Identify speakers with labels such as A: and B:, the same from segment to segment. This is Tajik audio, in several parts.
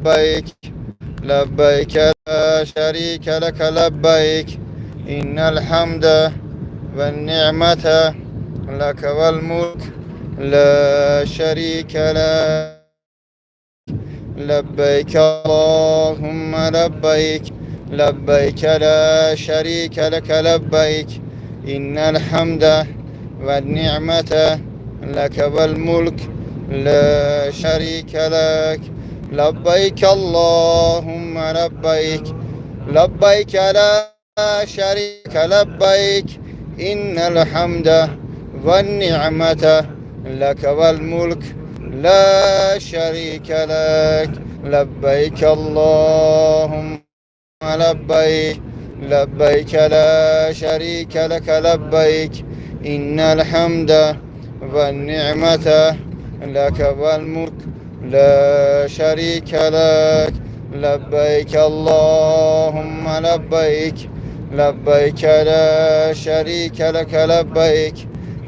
A: لبيك لبيك لا شريك لك لبيك إن الحمد والنعمة لك والملك لا شريك لك لبيك اللهم لبيك لبيك لا شريك لك لبيك إن الحمد والنعمة لك والملك لا شريك لك لبيك اللهم لبيك لبيك لا شريك لبيك إن الحمد والنعمة لك والملك لا شريك لك لبيك اللهم لبيك لبيك لا شريك لك لبيك إن الحمد والنعمة لك والملك لا شريك لك لبيك اللهم لبيك لبيك لا شريك لك لبيك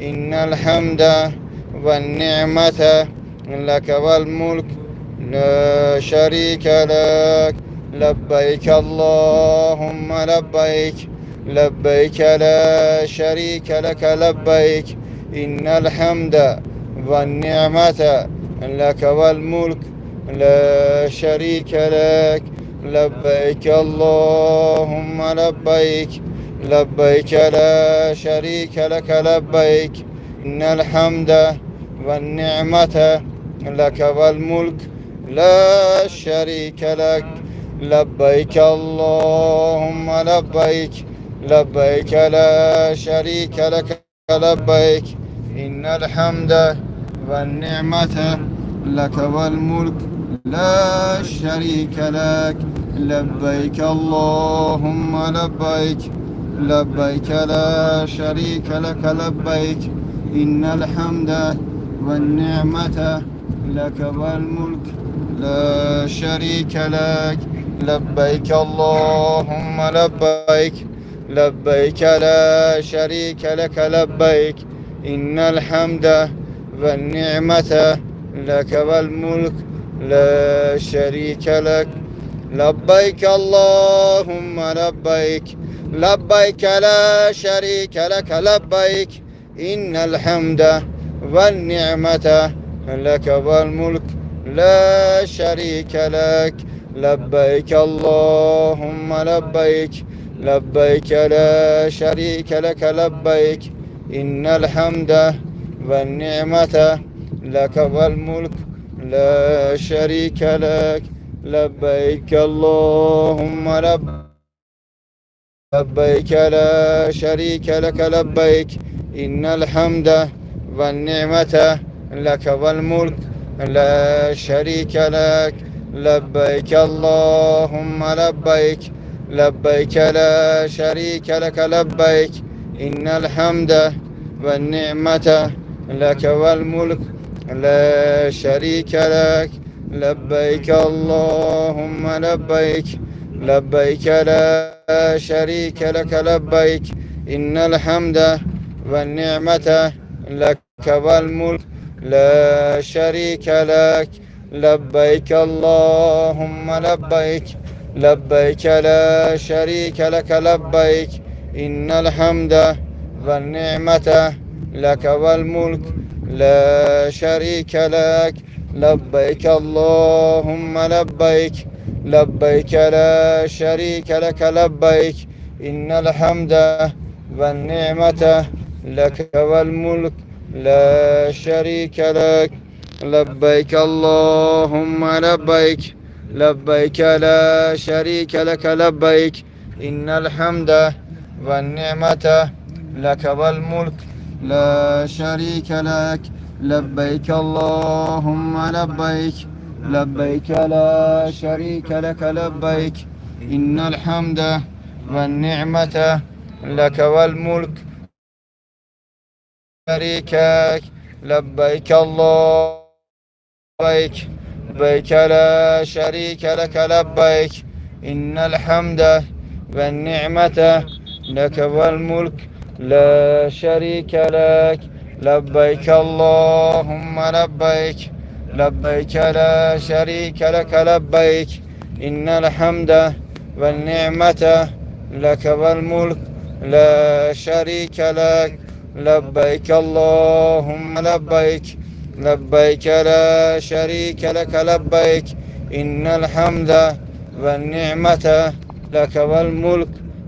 A: إن الحمد والنعمة لك والملك لا شريك لك لبيك اللهم لبيك لبيك لا شريك لك لبيك إن الحمد والنعمة لك والملك لا شريك لك لبيك اللهم لبيك لبيك لا شريك لك لبيك إن الحمد والنعمة لك والملك لا شريك لك لبيك اللهم لبيك لبيك لا شريك لك لبيك إن الحمد والنعمة لك والملك لا شريك لك لبيك اللهم لبيك لبيك لا شريك لك لبيك إن الحمد والنعمة لك والملك لا شريك لك لبيك اللهم لبيك لبيك لا شريك لك لبيك إن الحمد والنعمة لك والملك لا شريك لك لبيك اللهم لبيك لبيك لا شريك لك لبيك إن الحمد والنعمة لك والملك لا شريك لك لبيك اللهم لبيك لبيك لا شريك لك لبيك إن الحمد والنعمة لك والملك لا شريك لك لبيك اللهم لبيك لا شريك لك لبيك إن الحمد والنعمة لك والملك لا شريك لك لبيك اللهم لبيك لبيك لا شريك لك لبيك إن الحمد والنعمة لك والملك لا شريك لك لبيك اللهم لبيك لبيك لا شريك لك لبيك إن الحمد والنعمة لك والملك لا شريك لك لبيك اللهم لبيك لبيك لا شريك لك لبيك إن الحمد والنعمة لك والملك لا شريك لك لبيك اللهم لبيك لبيك لا شريك لك لبيك إن الحمد والنعمة لك والملك لا شريك لك لبيك اللهم لبيك لبيك لا شريك لك لبيك إن الحمد والنعمة لك والملك لا شريك لك لبيك اللهم لبيك لبيك لا شريك لك لبيك إن الحمد والنعمة لك والملك شريك لك لبيك الله لبيك لبيك لا شريك لك لبيك إن الحمد والنعمة لك والملك لا شريك لك لبيك اللهم لبيك لبيك لا شريك لك لبيك إن الحمد والنعمة لك والملك لا شريك لك لبيك اللهم لبيك لبيك لا شريك لك لبيك إن الحمد والنعمة لك والملك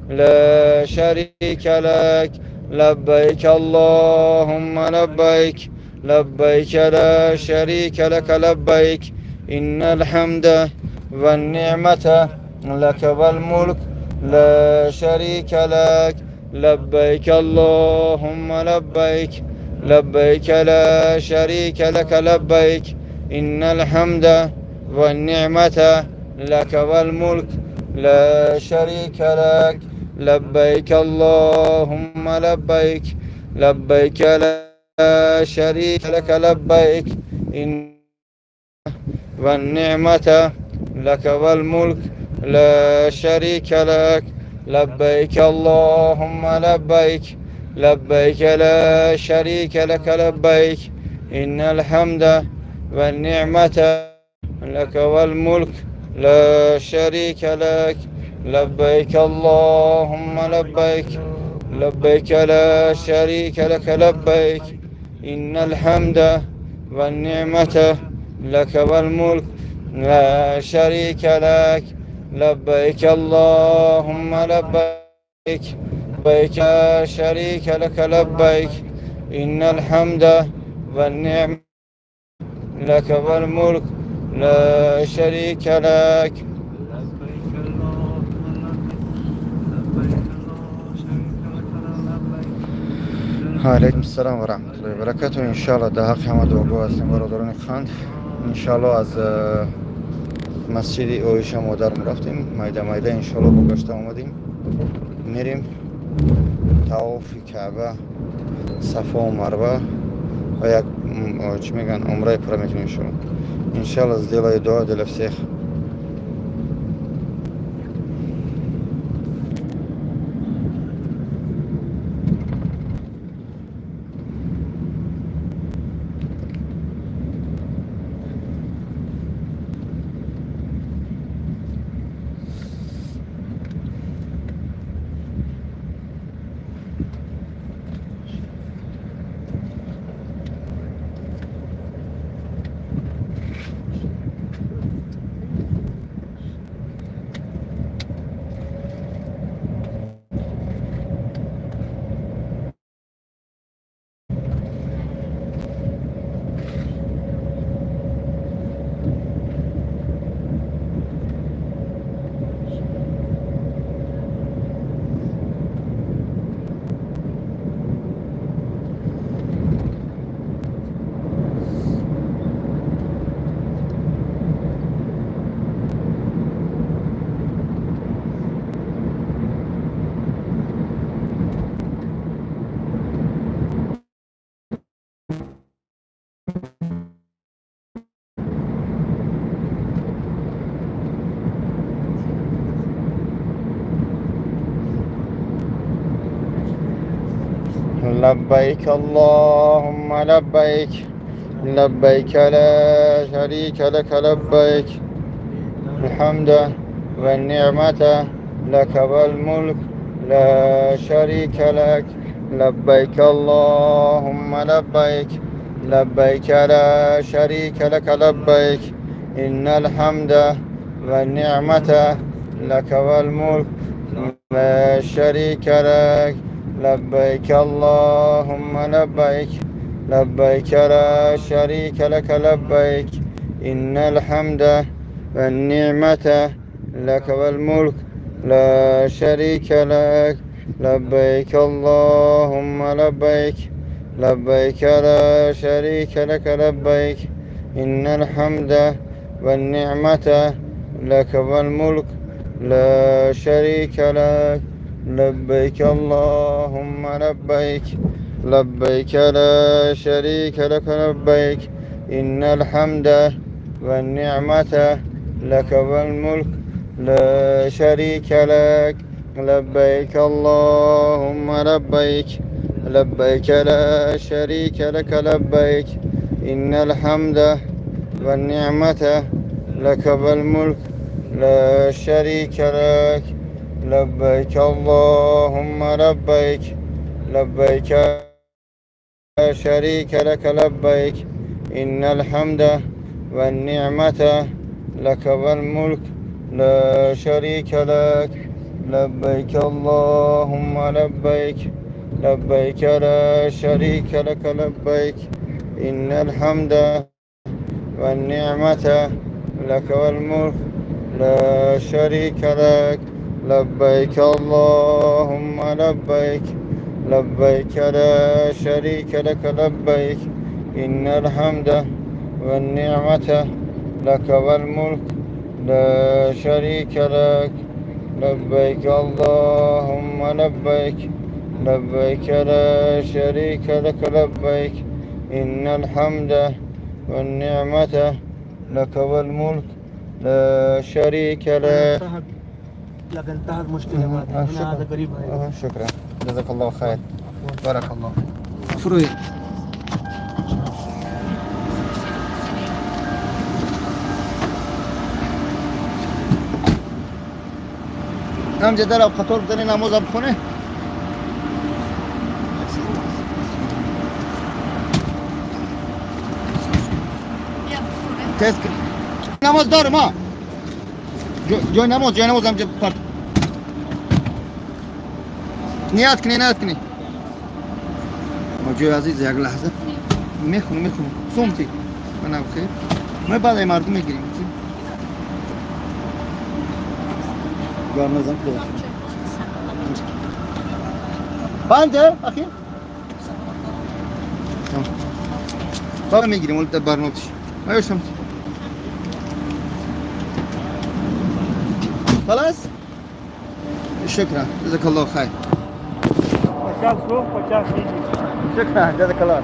A: لا شريك لك لبيك اللهم لبيك لبيك لا شريك لك لبيك إن الحمد والنعمة لك والملك لا شريك لك لبيك اللهم لبيك لبيك لا شريك لك لبيك إن الحمد والنعمة لك والملك لا شريك لك لبيك اللهم لبيك لبيك لا شريك لك لبيك إن والنعمة لك والملك لا شريك لك لبيك اللهم لبيك لبيك لا شريك لك لبيك إن الحمد والنعمة لك والملك لا شريك لك لبيك اللهم لبيك لبيك لا شريك لك لبيك إن الحمد والنعمة لك والملك لا شريك لك لبيك اللهم لبيك لبيك لا شريك لك لبيك إن الحمد والنعمة لك والملك لا شريك لك.
B: لبيك اللهم لبيك، لبيك لا شريك لك لبيك.
A: Алайкум салом ва раҳматуллоҳи ва баракатуҳ. Иншоаллоҳ, дар ҳаққи ҳама дуогӯ ҳастем, бародарони қанд. Иншоаллоҳ, аз масҷиди Оиша модарм рафтем, майда майда иншоаллоҳ бо гашта омадем, мерем тавофи Каъба, Сафо Марва ва як чӣ мегӯянд, умраи пура мекунем иншоаллоҳ. Иншоаллоҳ, сделаю дуа для всех. لبيك اللهم لبيك لبيك لا شريك لك لبيك الحمد والنعمة لك والملك لا شريك لك لبيك اللهم لبيك لبيك لا شريك لك لبيك إن الحمد والنعمة لك والملك لا شريك لك لبيك اللهم لبيك لبيك لا شريك لك لبيك إن الحمد والنعمة لك والملك لا شريك لك لبيك اللهم لبيك لبيك لا شريك لك لبيك إن الحمد والنعمة لك والملك لا شريك لك لبيك اللهم لبيك لبيك لا شريك لك لبيك إن الحمد والنعمة لك والملك لا شريك لك لبيك اللهم لبيك لبيك لا شريك لك لبيك إن الحمد والنعمة لك والملك لا شريك لك. لبيك اللهم لبيك، لبيك لا شريك لك لبيك، إن الحمد والنعمة لك والملك لا شريك لك. لبيك اللهم لبيك، لبيك لا شريك لك لبيك، إن الحمد والنعمة لك والملك لا شريك لك. لبيك اللهم لبيك، لبيك لا شريك لك لبيك، إن الحمد والنعمة لك والملك لا شريك لك. لبيك اللهم لبيك، لبيك لا شريك لك لبيك، إن الحمد والنعمة لك والملك لا شريك لك.
C: لكن انتهت مشكلة بعد هنا، هذا قريب.
A: شكرا، جزاك الله خير، بارك الله فروي. همجا در قطار بدنی نماز بخونه. تست نماز داره ما جای نماز، جای نماز همجا پرت. نیت کنی، نیت کنی. جای عزیز یک لحظه میخونم، میخونم صمتی من بخیر. ما بعد مردم میگیریم. گارنزم بنده اخی بابا میگیریم اول برنامه‌ش. ما یشم خلاص. شكرا، جزاك الله خير.
C: 50 50.
A: شكرا، جزاك الله.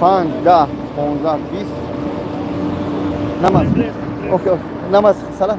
A: 5 10 15 20 نماز. okay okay، نماز سلام.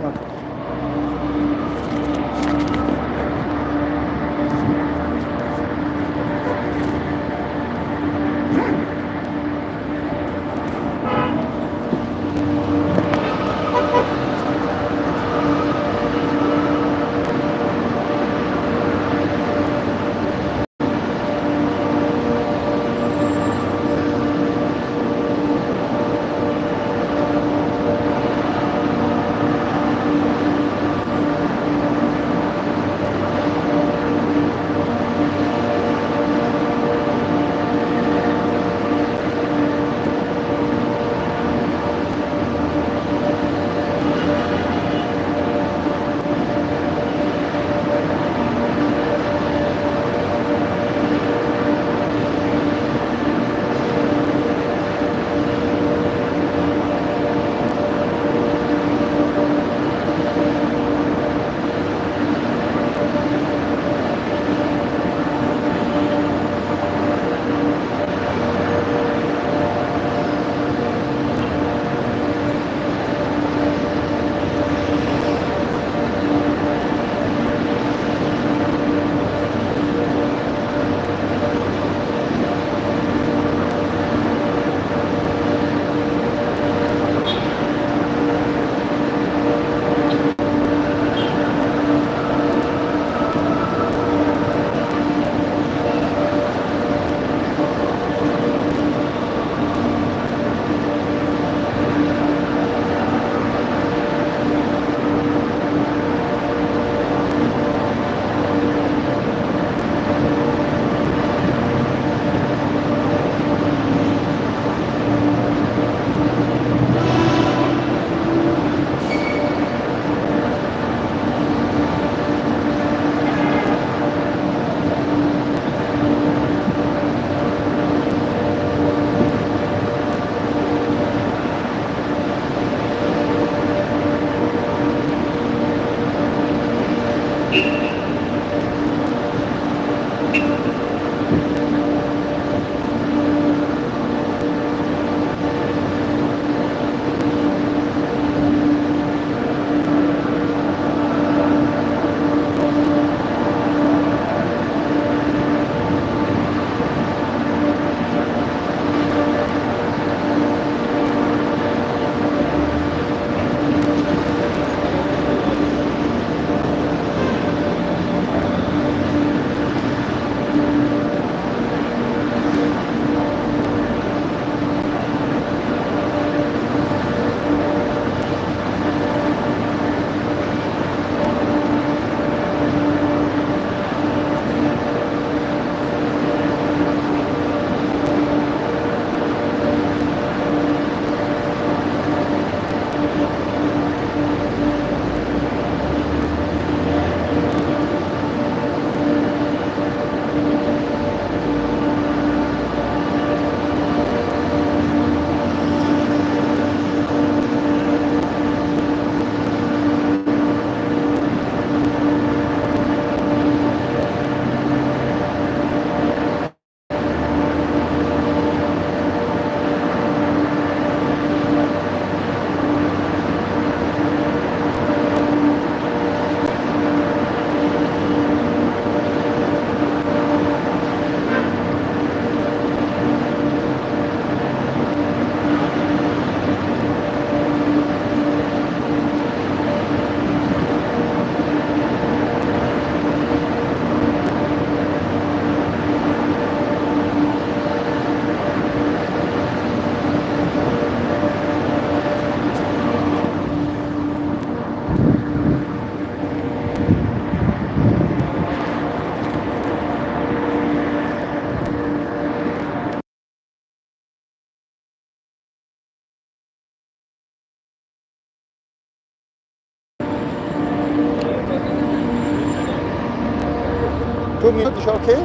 A: 2 minute okay?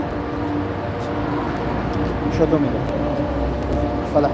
A: شو 2 minute. صلاح.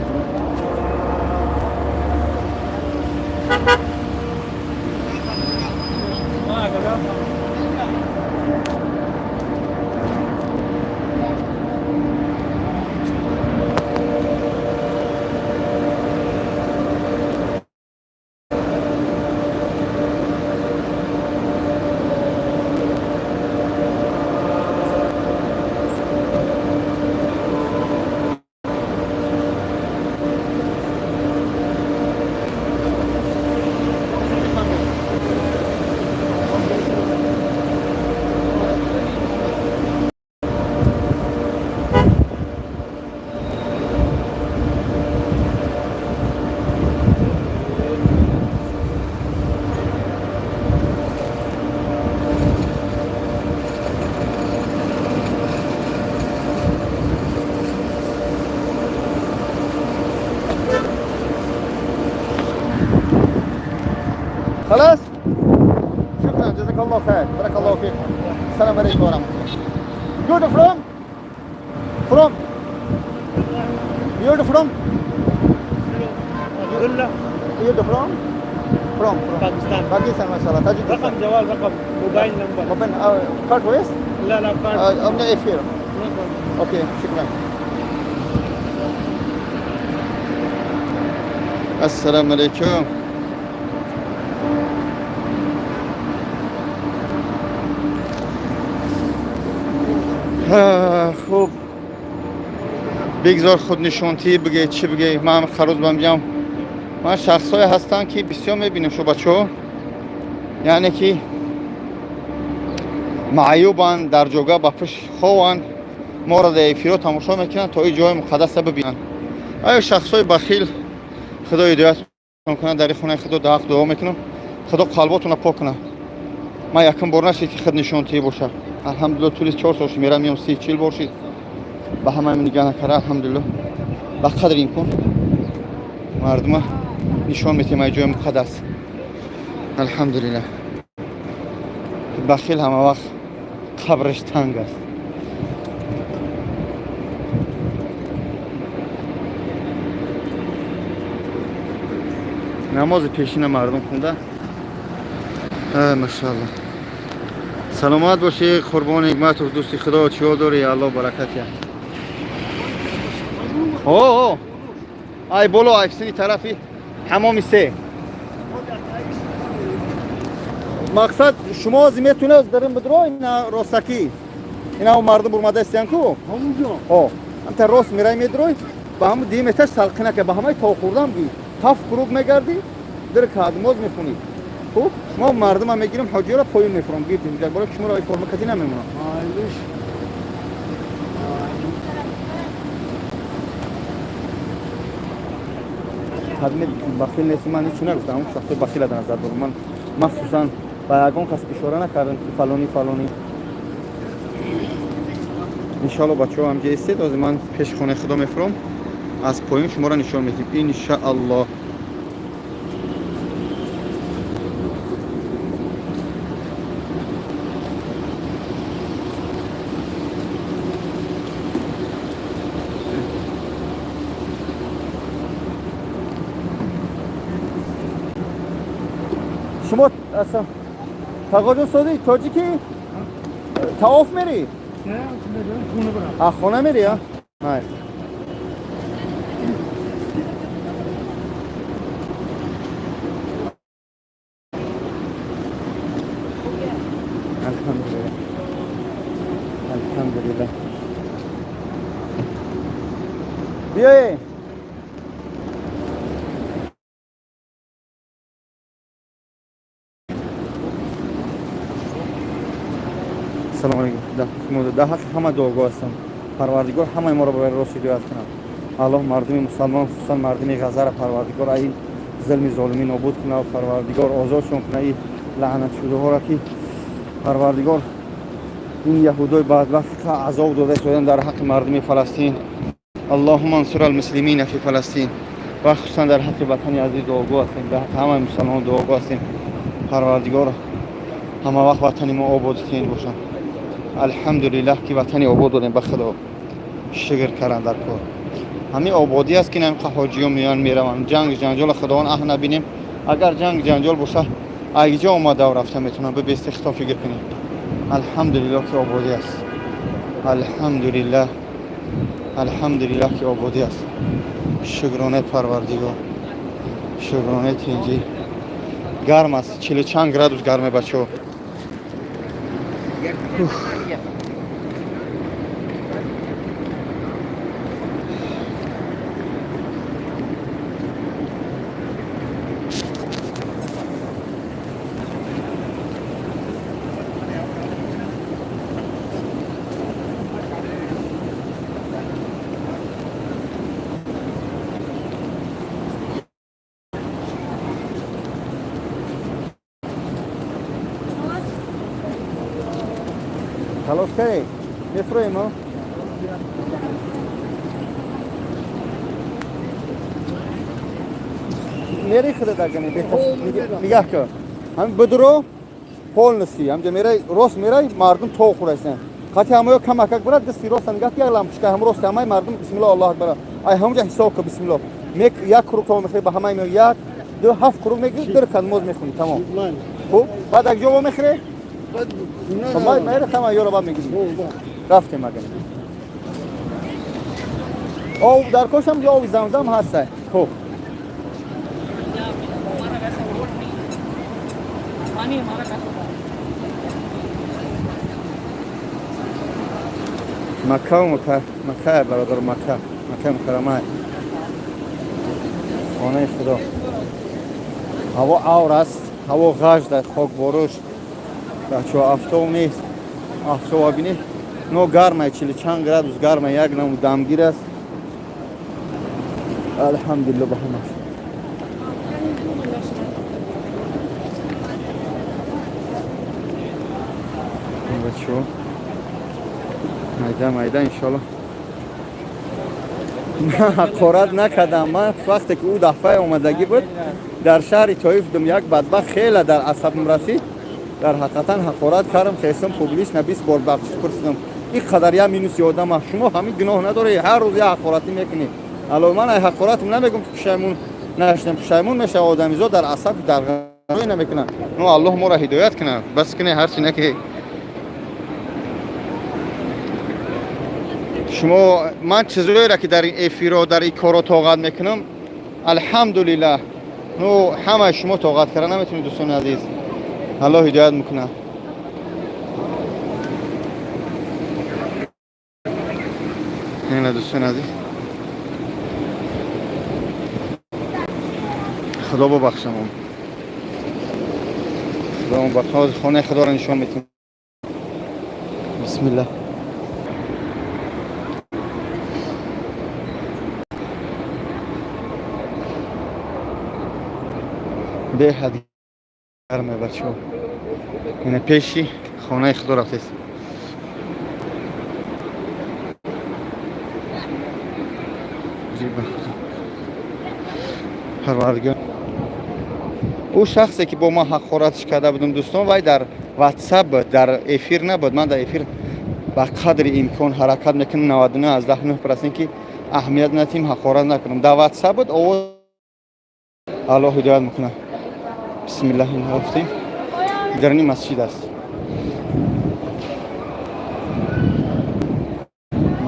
A: خلاص؟ شكرا، جزاك الله خير، بارك الله فيكم. السلام عليكم ورحمة الله. You're from? From? You're from? You're from? From? From.
C: Pakistan.
A: Pakistan, ما شاء الله. تاجيكستان.
C: رقم جوال، رقم mobile number.
A: موبايل كارت ويس؟
C: لا لا، كارت.
A: أمنا إفير. Okay، شكرا. السلام علیکم. Хуб, бигзор худнишонтӣ бигӯй, чӣ бигӯй. Ман харӯз ба мегӯям, ман шахсҳое ҳастанд, ки бисёр мебинем шу бачаҳо, яъне ки маъюбанд, дар ҷога ба пушт хованд, моро дар эфиро тамошо мекунанд, то ин ҷои муқаддаса бибинанд. Оё шахсҳои бахил, Худо ҳидоятон кунад. Дар хонаи Худо дар ҳақ дуо мекунам, Худо қалботонро пок кунад. Ман якум бор нашид, ки худнишонтӣ бошад. Алҳамдулилло, тӯли 4 сол шуд мерам меом, 30-40 бор шид. Ба ҳамаи нигаҳ накарда, алҳамдулилло, ба қадри имкон мардума нишон метиҳем ай ҷои муқаддас. Алҳамдулилло, бахил ҳама вақт қабраш танг аст. Намози пешина мардум хунда, машаалло. Саломат бошӣ, қурбони ҳикматов, дӯсти Худо. Чиҳо дорӣ? Алло баракат я. О, ай боло, ай сини тарафи ҳамоми се. Мақсад, шумо ози метунед дарин бидро, ина ростакӣ, ина мардум бурмада истиян ку. О, ҳамта рост мирай, медрой, ба ҳаму диметаш салқинака, ба ҳамаи то хӯрдам гӯй ҳафт круг мегардӣ, дир кадмоз мехунӣ. Хуб, шумо мардума мегирем, ҳоҷиро поён мефурам, гирдим бора, шуморо форма кади намемонам.
C: Майлиш.
A: Ҳадме бахил нест, ман ҳеч нагуфтам, ҳамун шахсои бахила дар назар дорам. Ман махсусан ба ягон кас ишора накардам, ки фалонӣ, фалонӣ. Иншоалло, бачаҳо, ҳамҷа истед, ҳозир ман пеши хонаи Худо мефурам, аз поён шуморо нишон медиҳем, иншаалло. Шумо аслан, тағоҷон, соди тоҷикӣ, таоф мерӣ? А, хона мерӣ? А, най. Алҳамдулилла, алҳамдулилла. Биёе. Салому алейкум. Дар ҳаққи ҳама дуогӯ ҳастам. Парвардигор ҳамаи моро ба рост ҳидоят кунад. Аллоҳ мардуми мусалмон, хусусан мардуми Ғаззаро, Парвардигор, ай зулми золимӣ нобуд кунад. Парвардигор озодшон кунад и лаънатшудаҳоро, ки Парвардигор ин яҳудои бадбахт азоб дода истодан дар ҳаққи мардуми Фаластин. Аллоҳума ансур алмуслимина фи Фаластин. Ва хусусан дар ҳаққи ватани азиз дуогӯ ҳастем, дар ҳаққи ҳамаи мусалмон дуогӯ ҳастем. Парвардигор, ҳама вақт ватани мо ободу тинҷ бошад. Алҳамдулиллаҳ, ки ватани обод дорем, ба Худо шукр кардан дар кор. Ҳамин ободӣ аст, ки намқа ҳоҷиё меоянд, мераванд. Ҷанг ҷанҷола Худованд аҳ набинем. Агар ҷанг ҷанҷол боша, айҷо омадав рафта метавонам бибести хито фикр кунем. Алҳамдулиллаҳ, ки ободӣ аст. Алҳамдулиллаҳ, алҳамдулиллаҳ, ки ободӣ аст. Шукронаи Парвардигор, шукронаи тинҷӣ. Гарм аст, чилу чанд градус гарме, бачаҳо. Халос кай мефурӯем. Мери худат агани нигаҳ кун, ҳам бидуро полностью ҳамҷа мерай, рост мерай, мардум то хӯрайсан. Қати ҳамаё камакак бурад, дасти роста нигаҳ, як лампочка ҳам рост, ҳамаи мардум бисмиллоҳ, Аллоҳ акбар. Ай ҳамҷа ҳисоб кун, бисмиллоҳ, мек як круг то мехӯри, ба ҳамаи мео як ду ҳафт круг мегири, ду ракат намоз мехунӣ, тамом. Хуб, баъд як ҷо во мехӯре. Майра хама ёро баъд мегирӣ. Рафтем агар. Об дар кошам ё оби замзам ҳаста. Хуб. Макка Макка Макка, бародар, Макка, Макка Мукаррама, хонаи Худо. Ҳаво авр аст, ҳаво ғажд аст, хокборуш. Бачаҳо, афтоб нест. Афтоба бинед, но гармай, чилу чанд градус гармай, як намуд дамгир аст. Алҳамдулилла ба ҳамаш. Бачаҳо, майда майда иншолло. Ман ҳақорат накардам. Ман вақте ки ӯ дафъаи омадагӣ буд, дар шаҳри Тоиф будам, як бадбахт хеле дар асабам расид. Дар ҳақиқатан ҳақорат кардам, хестам, публично 20 бор бахшиш пурсидам. Ин қадар як минуси одама, шумо ҳамин гуноҳ надоред, ҳар рӯз як ҳақоратӣ мекунед. Ало, ман ай ҳақоратам намегум, ки пушаймон нашудам. Пушаймон мешава одамизод дар асаб, дар ғарои намекунад. Ну, Аллоҳ моро ҳидоят кунад, бас куне ҳарчи наки шумо. Ман чизоеро ки дар ин эфиро, дар ин корро тоқат мекунам, алҳамдулиллаҳ, ну ҳамаи шумо тоқат карда наметавонед, дӯстони азиз. Аллоҳ ҳидоят мекунад. Ина, дӯстони азиз, Худо бубахшамон, Худо бубахша. Хонаи Худоро нишон метем, бисмиллаҳ. Беҳад гарме, бачаҳо. Ина пеши хонаи Худо рафтест. Парвардигор. Ӯ шахсе ки бо ман ҳақоратш карда будам, дӯстон, вай дар ватсап буд, дар эфир набуд. Ман дар эфир ба қадри имкон ҳаракат мекунам, 99,9%, ки аҳамият натим, ҳақорат накунам. Дар ватсап буд овоз. Аллоҳ ҳидоят мекунад. Бисмиллаҳ, рафтем, дарни масҷид аст,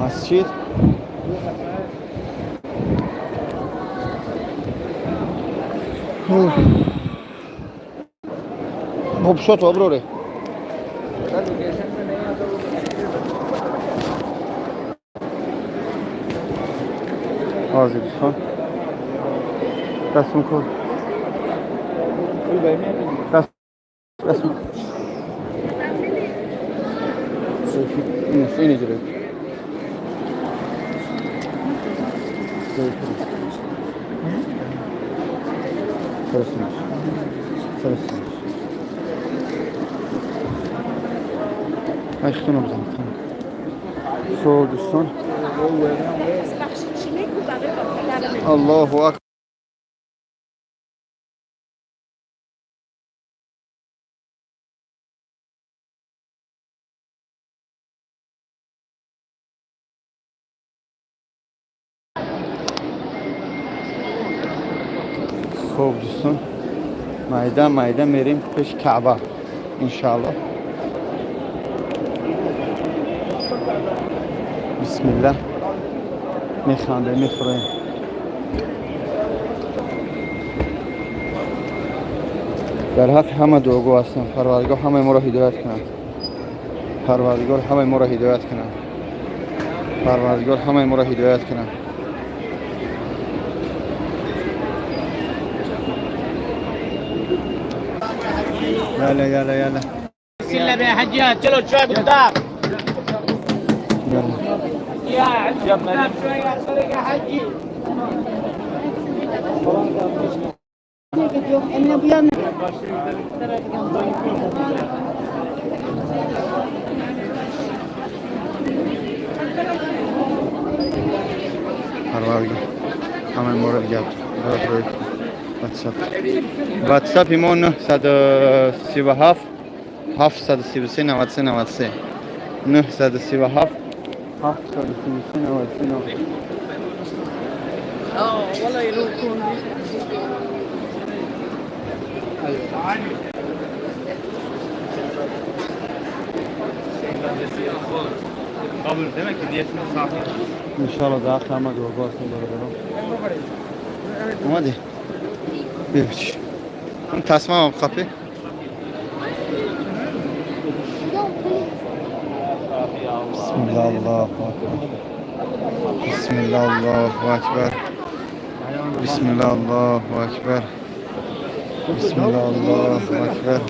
A: масҷид. Хуб шуд, оброре. Ҳозир, дӯстон, дастум кор, даст, дастум ин иҷро. Сарасимаш, сарасимаш. Ай, хитона бизанед. Со дӯстон, Аллоҳу акбар. Хуб, дӯстон, майда майда мерем пеш Каъба, иншаалло. Бисмилла, механдем, мефуроем. Дар ҳаққи ҳама дуогӯ ҳастам. Парвардигор ҳамаи моро ҳидоят кунад. Парвардигор ҳамаи моро ҳидоят кунад. Парвардигор ҳамаи моро ҳидоят кунад. يلا يلا يلا.
C: سلم يا حجيات، چلو شوي قدام.
A: يلا.
C: يا قدام شوي يا طريق يا حجي.
A: Парвардигор ҳамаи моро дигар. Ватсапи мо 937 733 93 93, 937 733 93 93.
C: والله يلوكون.
B: Kabul demek ki niyetini safi.
A: Иншалло, дар ҳаққи ҳама дуогӯ ҳастем, бародарон. Омадӣ? Биёч, тасмамам қапӣ. Бисмилла, Аллоҳу акбар, бисмилла, Аллоҳу акбар, бисмилла, Аллоҳу акбар, бисмилла, Аллоҳу акбар,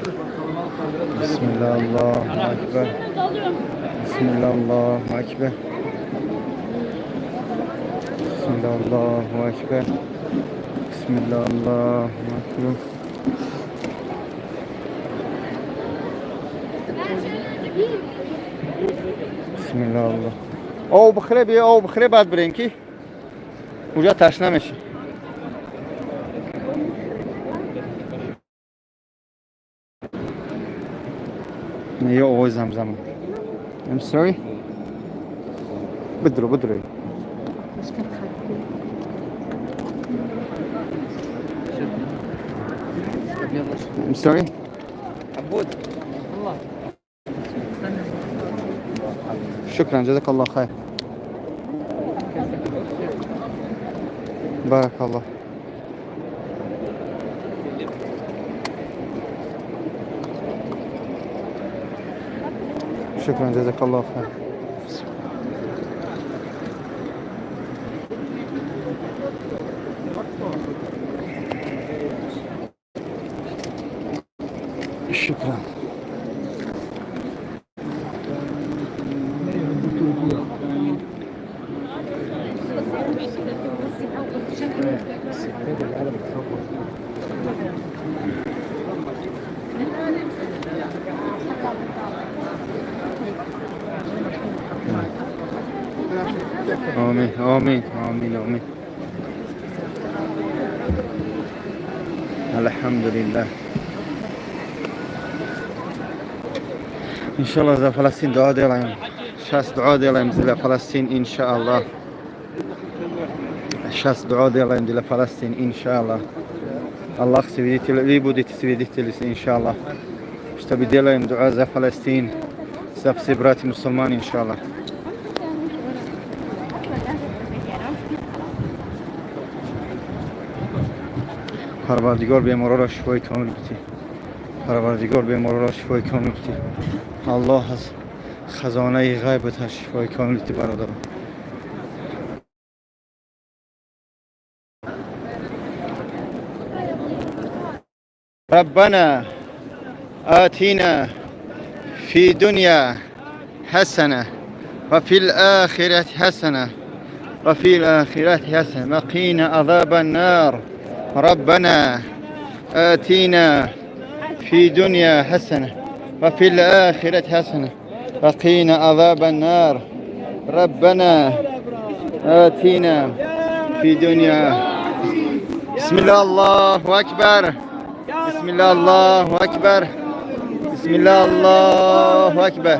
A: бисмилла, Аллоҳу акбар, бисмилла, Аллоҳу акбар, бисмилла, Аллоҳу акбар, бисмилла, Аллоҳу акбар. Бисмилла, Аллоҳ. Об бихӯре, биё, об бихӯре, баъд бирем, ки уҷа ташна мешӣ. Ё овози замзама. I'm sorry. Бидро, бидро. I'm sorry.
C: عبود.
A: شكرا، جزاك الله خير، بارك الله. شكرا، جزاك الله خير. شكرا. آمین، آمین، آمین، آمین. الحمدلله. иншалло, за Фаластин дуа делаем. Сейчас дуа делаем для Фаластин, иншаллах. Сейчас дуа делаем для Фаластин, иншаллах. Аллах свидетель, вы будете свидетели, иншаллах, чтобы делаем дуа за Фаластин, за все братья мусульман, иншаллах. Парвардигор, бемороро шифои комил битӣ. Парвардигор, бемороро шифои комил битӣ. Аллоҳ аз хазонаи ғайбат шифои комил битӣ, бародарон. ربنا آتنا في دنيا حسنة وفي الآخرة حسنة وفي الآخرة حسنة وقنا عذاب النار. ربنا آتنا في دنيا حسنة وفي الآخرة حسنة وقنا عذاب النار. ربنا آتنا في دنيا. بسم الله، الله أكبر، بسم الله، الله أكبر، بسم الله، الله أكبر،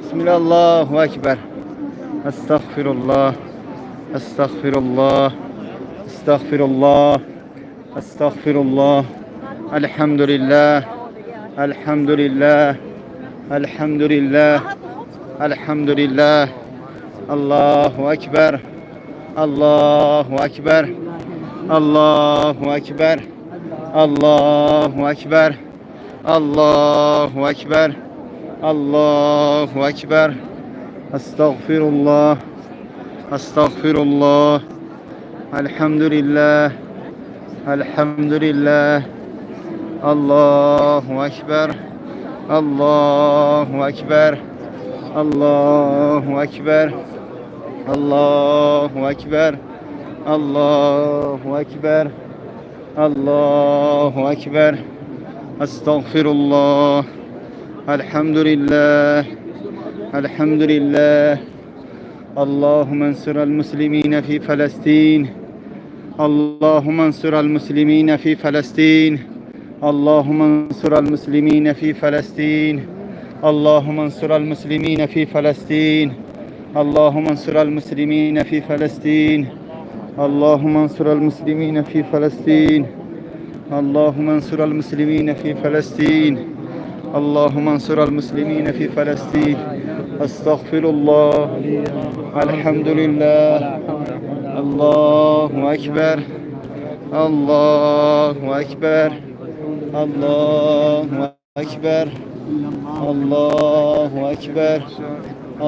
A: بسم الله، الله أكبر. أستغفر الله، أستغفر الله، أستغفر الله، Астағфируллоҳ. Алҳамдулиллаҳ. Алҳамдулиллаҳ. Алҳамдулиллаҳ. Алҳамдулиллаҳ. Аллоҳу акбар. Аллоҳу акбар. Аллоҳу акбар. Аллоҳу акбар. Аллоҳу акбар. Аллоҳу акбар. Астағфируллоҳ. Астағфируллоҳ. Алҳамдулиллаҳ. Алҳамдулиллаҳ. Аллоҳу акбар. Аллоҳу акбар. Аллоҳу акбар. Аллоҳу акбар. Аллоҳу акбар. Аллоҳу акбар. Астағфируллоҳ. Алҳамдулиллаҳ. Алҳамдулиллаҳ. اللهم انصر المسلمين في فلسطين. اللهم انصر المسلمين في فلسطين. اللهم انصر المسلمين في فلسطين. اللهم انصر المسلمين في فلسطين. اللهم انصر المسلمين في فلسطين. اللهم انصر المسلمين في فلسطين. اللهم انصر المسلمين في فلسطين. اللهم انصر المسلمين في فلسطين. استغفر الله. الحمد لله. الله أكبر. الله أكبر. الله أكبر. الله أكبر.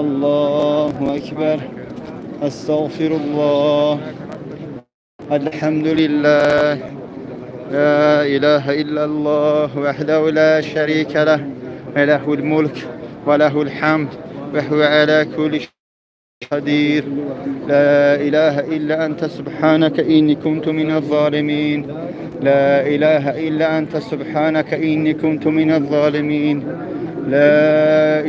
A: الله أكبر. استغفر الله. الحمد لله. لا إله إلا الله وحده لا شريك له، له الملك وله الحمد وهو على كل شيء قدير. لا إله إلا أنت، سبحانك إني كنت من الظالمين. لا إله إلا أنت، سبحانك إني كنت من الظالمين. لا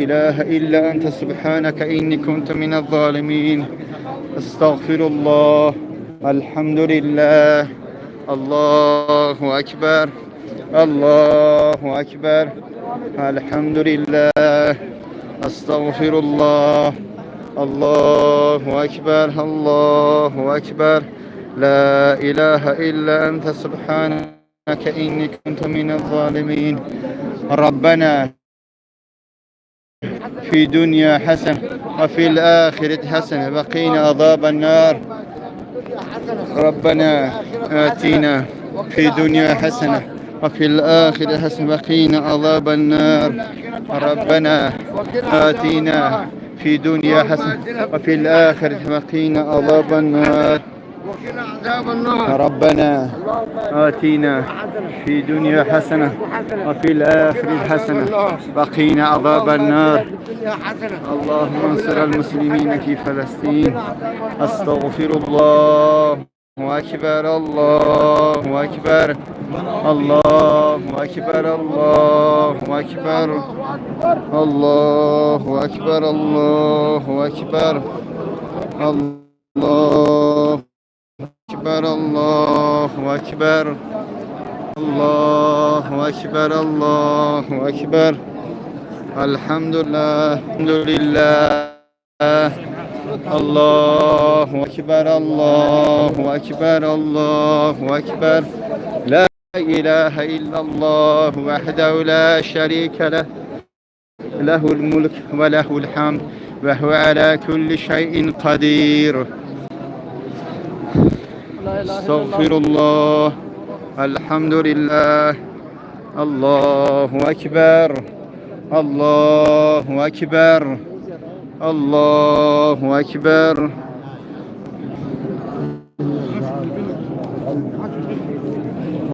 A: إله إلا أنت، سبحانك إني كنت من الظالمين. استغفر الله. الحمد لله. الله أكبر. الله أكبر. الحمد لله. استغفر الله. الله أكبر. الله أكبر. لا إله إلا أنت، سبحانك إني كنت من الظالمين. ربنا في دنيا حسنة وفي الآخرة حسنة وقنا عذاب النار. ربنا آتنا في دنيا حسنة وفي الآخرة حسنة وقنا عذاب النار. ربنا آتنا في دنيا حسنة وفي الآخرة وقنا عذاب النار.
D: وقنا عذاب النار.
A: ربنا آتنا في دنيا حسنة وفي الآخرة حسنة وقنا عذاب النار.
D: الدنيا حسنة.
A: اللهم انصر المسلمين في فلسطين. استغفر الله أكبر. الله أكبر. الله أكبر. الله أكبر. الله أكبر. الله أكبر. الله أكبر. الله أكبر. الله أكبر. الله أكبر. الحمد لله. الحمد لله. الله أكبر. الله أكبر. الله أكبر. لا إله إلا الله وحده لا شريك له، له الملك وله الحمد وهو على كل شيء قدير. استغفر الله. الحمد لله. الله أكبر. الله أكبر. الله أكبر.